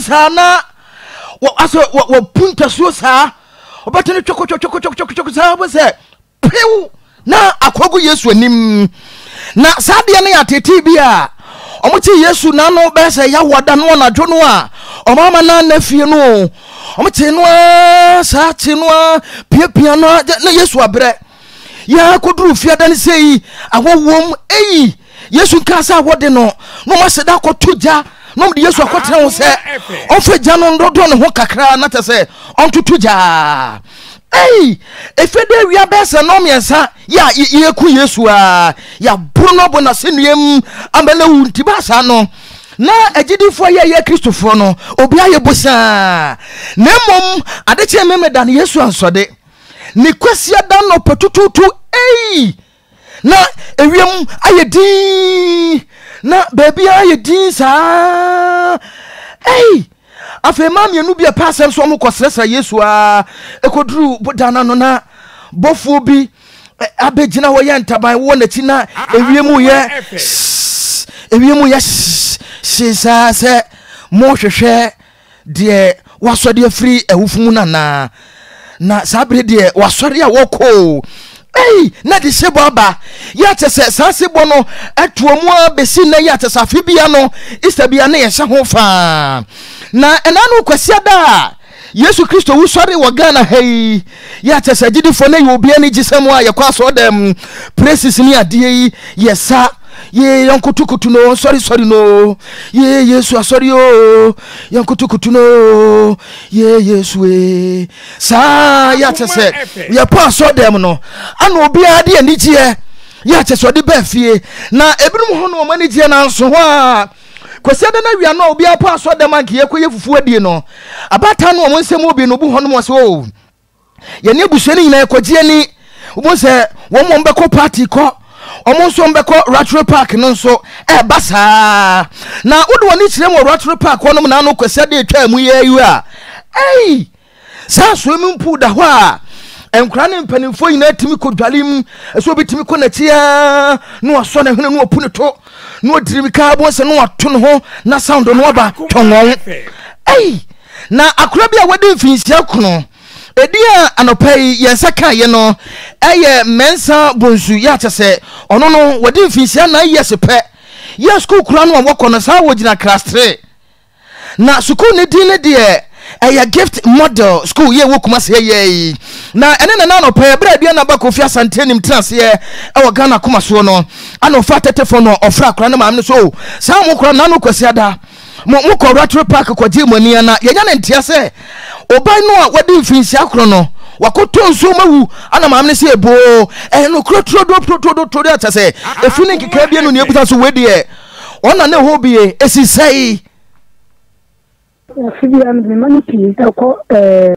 saa na asɛ wɔpu ntasuo saa, ɔbɛte no twɔkɔtwɔkɔtwɔkɔtwɔkɔ saa bɛ sɛ pew na akɔgu Yesu anim. Na saa deɛ no yɛ atetee bi a wɔte Yesu n'ano bɛyɛ sɛ yɛawɔ da no anadwo no a wɔn ama no ana fie no, wɔte no ara saa te no ara piapia no ara na Yesu abrɛ. Yɛa kɔduru fiada no sɛ yi awɔwom eyi Yesu nkaa sɛ awɔde no na wɔn aseda akɔto gya na wɔde Yesu akɔtena ho sɛ ɔmfa gya no ndɔdɔ ne ho kakra na kyɛ sɛ ɔntoto gyaa. Ei, efe dɛ awia bɛyɛ sɛ nnɔnmiɛnsa yɛ a yɛku Yesu a yɛaboro no abɔ n'asɛnnuam ama no awu nti baa saa no na agyidifoɔ yɛ yɛ Kristofoɔ no obi ayɛ bosaa na mmom ade kyee Memeda no Yesu ansɔde ne Kwasiada nnɔpa tutuutu ei na ewiem ayɛ dinn na baabiara ayɛ dinn saa ei afei mmaa mmienu bi a ɛpɛ asɛm so wɔn kɔsrɛsrɛ Yesu a ɛkɔduru bodan no ano na bɔfoɔ bi abɛgyina hɔ yɛ ntaban wɔ n'akyi na ewiem yɛ ewiem yɛ hyee saa sɛ mohwehwɛ deɛ wasɔre afiri awufo mu no anaa? Na saa bere deɛ wasɔre a wɔkɔ o. Ei, na de sebɔ aba. Yɛ akyɛ sɛ saa sebɔ no ɛtoa mu a bɛsi nnɛ yɛ akyɛ sɛ afe bia no Easter bia ne yɛhyɛ ho faa. Na ɛna no Kwasiada a Yesu Kristo wusɔre wɔ Ghana ha yi, yɛ akyɛ sɛ agyidifoɔ no yɛ obi ani gye sɛ mu a yɛkɔ asɔɔdɛm praises ne adeɛ yi yɛ sa yee yɛnkotokoto no sɔre sɔre no yee Yesu asɔre o yɛnkotokoto no yee Yesu e saa yɛ akyɛ sɛ yɛkɔ asɔɔdɛm no ana obiara de anigyeɛ yɛ akyɛ sɛ ɔde baa fie na ebinom ho no wɔn anigyeɛ nanso hɔ a Kwasiada no awia no a obiara kɔ asɔrdan a anka yɛkɔyɛ fufuo adie no, abaatan no wɔn nsɛm wɔ bi no, obi hɔ nom wɔ sɛ o yɛne abusua no nyinaa yɛkɔgye ani. Wobɛhu sɛ wɔn wɔn bɛkɔ party kɔ, wɔn nso wɔn bɛkɔ Rattray Park no nso ɛba saa. Na wode wɔn ani kyerɛ mu wɔ Rattray Park hɔ nom na ano Kwasiada atwa mu yɛ ayi a, ei Saa swimming pool da hɔ a nkwadaa ne mpanimfoɔ nyinaa tumi kɔ dwale mu. Ɛsɛ obi tumi kɔ n'akyi ara na wasɔ ne hwene na wapu ne to na wadiri mirika abɔ sɛ na wato ne ho na sound no aba tɔngɔn. Ei! Na akora bi a wadi mfinhyia kono ɛdi a anɔpa yi yɛn nsa kaeɛ no ɛyɛ Mɛnsa Bonsu yɛ akyɛ sɛ ɔno no wadi mfinhyia 9 years pɛ yɛ sukuu kora no a wɔkɔ no saa wɔgyina class 3. Na sukuu no din no deɛ ɛyɛ Gift Model School yɛ ɛwɔ Kumasi ɛyɛ yi. Na ɛne nana anɔpa yi ɛberɛ Aduana ba Kofi Asante anim tena aseɛ ɛwɔ Ghana akoma soɔ no ana ɔfa tetefo no ɔfrɛ akora ne maame no so o saa mo kora nano Kwasiada mo mo kɔ Rattle Park kɔgye mo ani ana yɛnya ne ntea sɛ ɔban no a wadi mfinhyia korɔ no wakɔtɔ nsuo ma wu ana maame no sɛ eboo ɛyɛ no korɔ turodo turodo turodo akyɛ sɛ efi ne nkekaa bi no ne ebusa so wei deɛ Ɔna ne hɔ bie esi sɛe. Afe biara mede me mma no pii kɔ ɛɛ.